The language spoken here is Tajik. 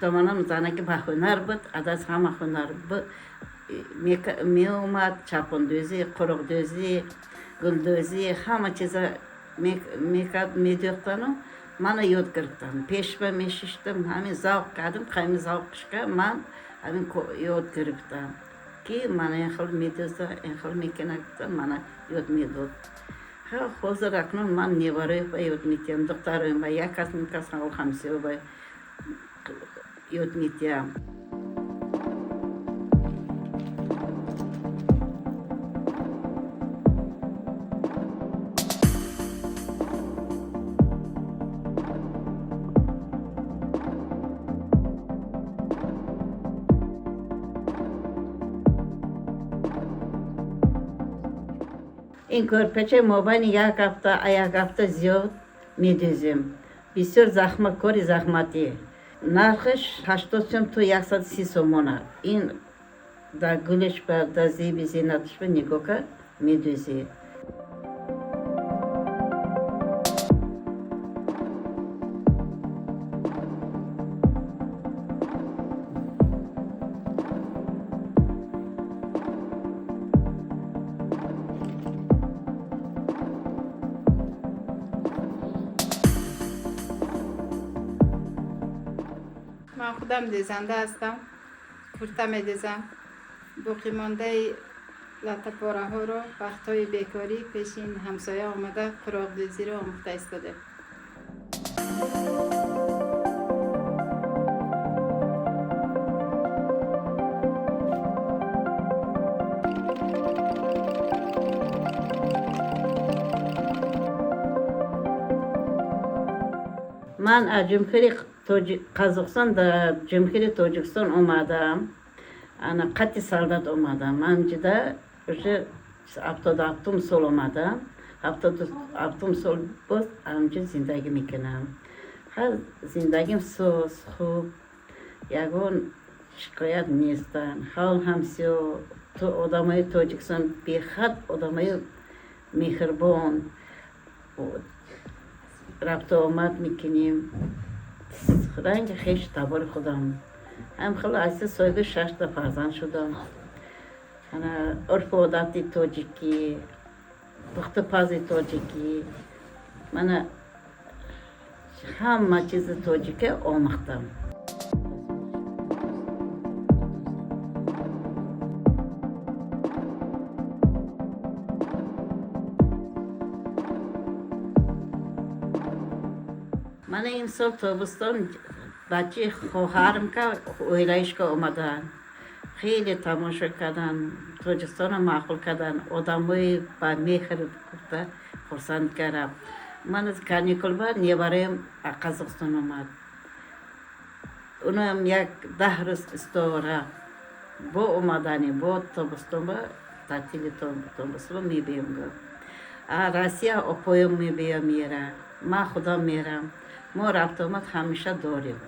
Томонам занаки ба ҳунар буд, аз ҳама ҳунар меомад, чапондӯзӣ, қуруқдӯзӣ, гулдӯзӣ, ҳама чиза мекард, медӯхтану мана ёд гирифтам. Пешба мешиштам, ҳамин завқ кардам, ҳамин завқшка ман ҳамин ёд гирифтам, ки мана ин хел медӯза, ин хел мекунад, мана ёд медод. Ҳозир акнун ман неварои ёд метиҳам, духтароим ба як кас кас ҳамсиё ба ёд метиҳам. Ин кӯрпача мобайни як ҳафта, як ҳафта зиёд медӯзем. Бисёр захмат, кори захматӣ. Нархаш 80 сом то 130 сомона. Ин дар гулиш ба, дар зеби зинаташ ба нигоҳ кард медӯзӣ. Ман худам дӯзанда ҳастам, курта медӯзам. Боқимондаи латтапораҳоро вақтҳои бекорӣ пеши ин ҳамсоя омада қуроқдӯзиро омӯхта истодем. Ман аз Ҷумҳурии Қазоқистон дар Ҷумҳурии Тоҷикистон омадам. Ана қати солдат омадам. Ман ҷида уже 77-ум сол омадам. 77-ум сол боз ҳамҷо зиндагӣ мекунам. Ҳар зиндагим соз, хуб, ягон шикоят нестам. Ҳол ҳамсиё, то одамои Тоҷикистон бехад одамои меҳрубон. Рафту омад мекунем. Ранги хеш табори худам. Ҳам хеле аз соҳиби 6 фарзанд шудам. Ана урфу одати тоҷикӣ, пухту пази тоҷикӣ, мана ҳама чизи тоҷика омӯхтам. Мана имсол тобистон бачаи хоҳарам ка оилаишка омаданд. Хеле тамошо карданд, Тоҷикистонро маъқул карданд, одамои ба меҳр гуфта хурсанд кардам. Ман аз каникулба невараям аз Қазоқистон омад. Унаам як 10 рӯз истора бо омадани, бо тобистонба таътили тобистонба мебиём гуфт. А Россия опоём мебиём мера. Ман худам мерам. Мо рафтуомад ҳамеша дорем.